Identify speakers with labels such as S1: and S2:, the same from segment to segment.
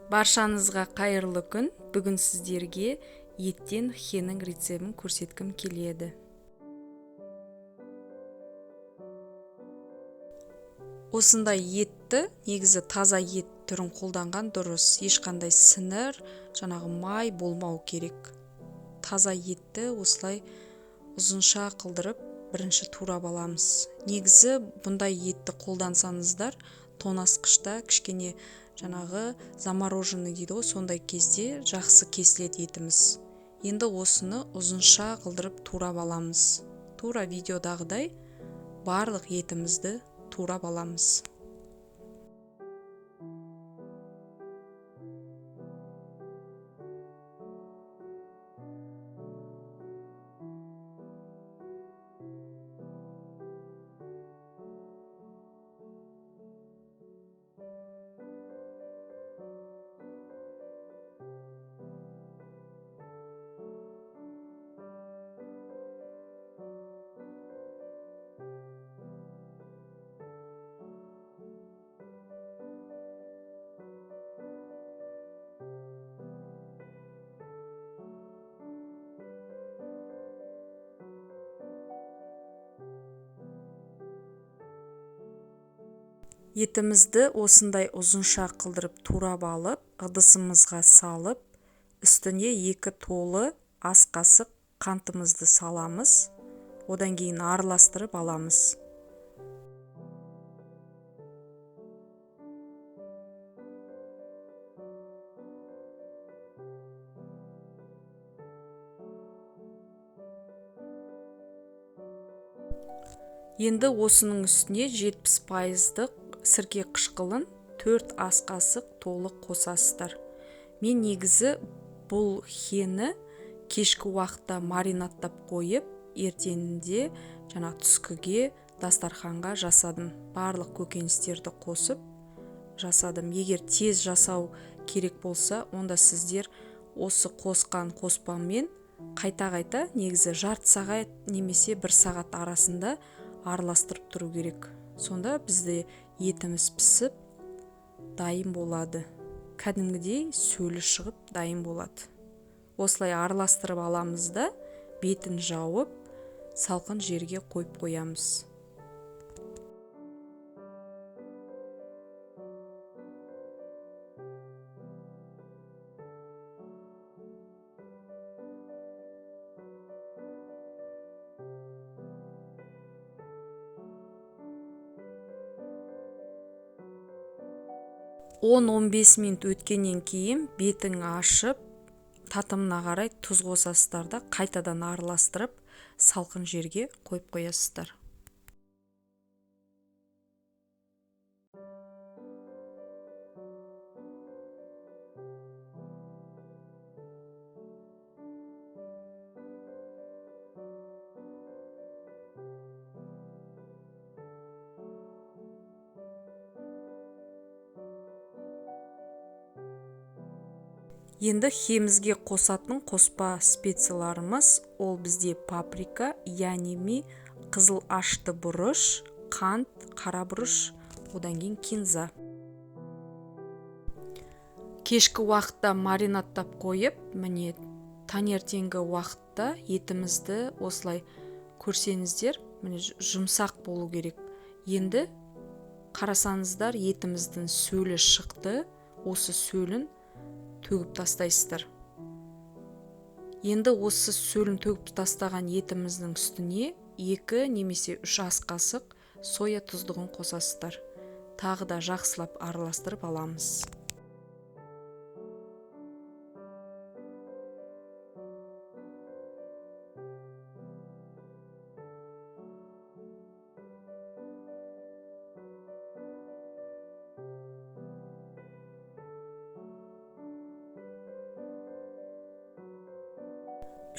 S1: Баршаңызға қайырлы күн. Бүгін сіздерге еттен хенің рецебін көрсеткім келеді. Осындай етті, негізі таза ет түрін қолданған дұрыс. Ешқандай сіңір, жаңағы май болмау керек. Таза етті осылай ұзынша қылдырып бірінші турап аламыз. Негізі бұндай етті қолдансаңыздар, тоңазытқышта кішкене жаңағы замороженный дейді ғой, сондай кезде жақсы кесіледі етіміз. Енді осыны ұзынша қылдырып турап аламыз. Тура видеодағыдай барлық етімізді турап аламыз. Етімізді осындай ұзынша қылдырып турап алып, ыдысымызға салып, үстіне 2 толы ас қасық қантымызды саламыз. Одан кейін араластырып аламыз. Енді осының үстіне 70%-дық сірке қышқылын 4 ас қасық толық қосасыздар. Мен негізі бұл хені кешкі уақытта маринадтап қойып, ертеңінде жаңа түскіге дастарханға жасадым. Барлық көкөністерді қосып жасадым. Егер тез жасау керек болса, онда сіздер осы қосқан қоспамен қайта-қайта негізі жарты сағат немесе 1 сағат арасында араластырып тұру керек. Сонда бізде етіміз пісіп дайын болады. Кәдімгідей сөлі шығып дайын болады. Осылай араластырып аламыз да, бетін жауып, салқын жерге қойып қоямыз. Он бес минут өткеннен кейін бетін ашып, татымына қарай тұз қосасыздар да, қайтадан араластырып, салқын жерге қойып қоясыздар. Енді хемізге қосатын қоспа специяларымыз, ол бізде паприка, яними, қызыл ашты бұрыш, қант, қара бұрыш, одан кейін кинза. Кешкі уақытта маринадтап қойып, міне таңертеңгі уақытта етімізді осылай көрсеңіздер, міне жұмсақ болу керек. Енді қарасаңыздар, етіміздің сөлі шықты, осы сөлін төгіп тастайсыздар. Енді осы сөлін төгіп тастаған етіміздің үстіне 2 немесе 3 ас қасық соя тұздығын қосасыздар. Тағы да жақсылап араластырып аламыз.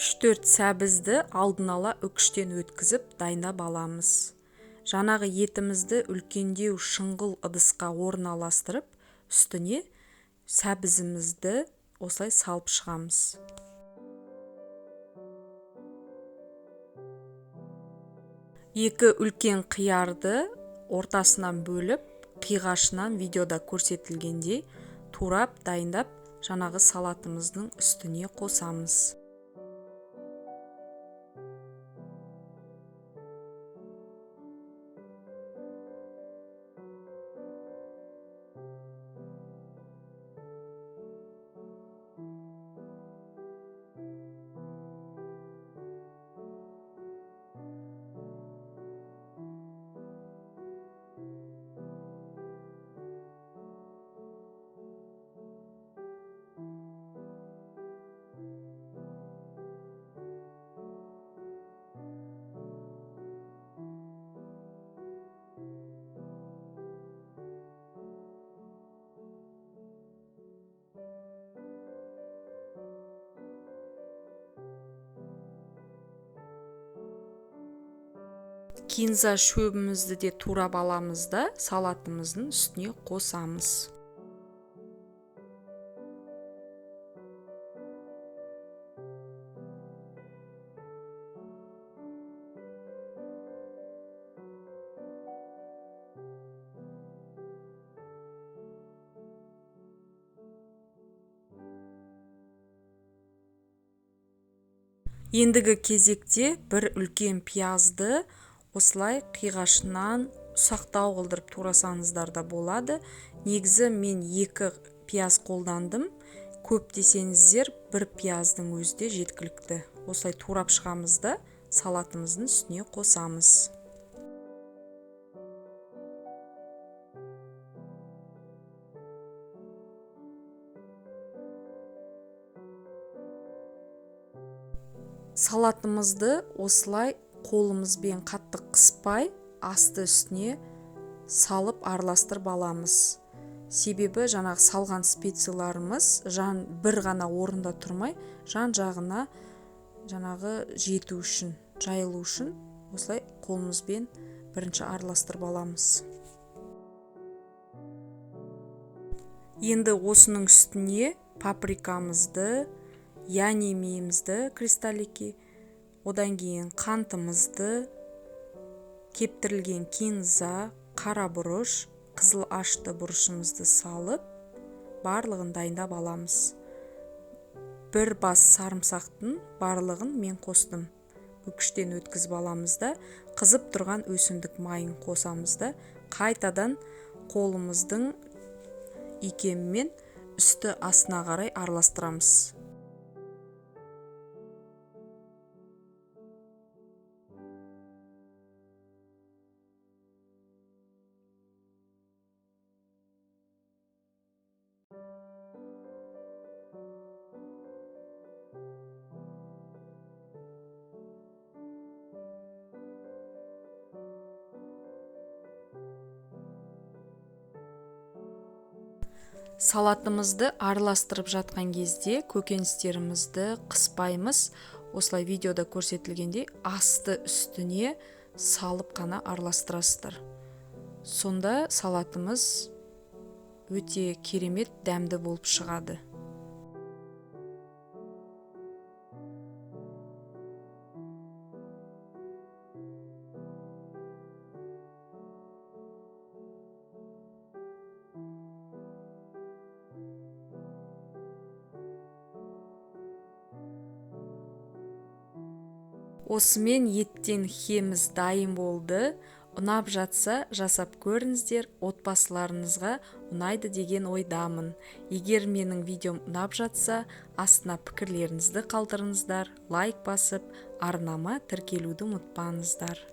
S1: Үш-төрт сәбізді алдын ала үкіштен өткізіп дайындап аламыз. Жаңағы етімізді үлкендеу шұңғыл ыдысқа орналастырып, үстіне сәбізімізді осылай салып шығамыз. Екі үлкен қиярды ортасынан бөліп, қиғашынан видеода көрсетілгендей турап, дайындап, жаңағы салатымыздың үстіне қосамыз. Кинза шөбімізді де турап аламыз да, салатымыздың үстіне қосамыз. Ендігі кезекте бір үлкен пиязды осылай қиғашынан ұсақтау қылдырып турасаңыздар да болады. Негізі мен 2 пияз қолдандым. Көп десеңіздер, бір пияздың өзі де жеткілікті. Осылай турап шығамыз да, салатымыздың үстіне қосамыз. Салатымызды осылай қолымызбен қатты қыспай, асты үстіне салып араластырып аламыз. Себебі жаңағы салған специяларымыз бір ғана орында тұрмай, жан жағына жаңағы жету үшін, жайылу үшін осылай қолымызбен бірінші араластырып аламыз. Енді осының үстіне паприкамызды, янемиімізді, кристаллики, одан кейін қантымызды, кептірілген кинза, қара бұрыш, қызыл ашты бұрышымызды салып, барлығын дайындап аламыз. Бір бас сарымсақтың барлығын мен қостым. Үкіштен өткізіп аламыз да, қызып тұрған өсімдік майын қосамыз да, қайтадан қолымыздың икемімен үсті астына қарай араластырамыз. Салатымызды араластырып жатқан кезде көкөністерімізді қыспаймыз. Осылай видеода көрсетілгендей асты үстіне салып қана араластырасыздар. Сонда салатымыз өте керемет дәмді болып шығады. Осымен еттен хеміз дайын болды. Ұнап жатса, жасап көріңіздер, отбасыларыңызға ұнайды деген ойдамын. Егер менің видеом ұнап жатса, астына пікірлеріңізді қалдырыңыздар, лайк басып, арнама тіркелуді ұмытпаңыздар.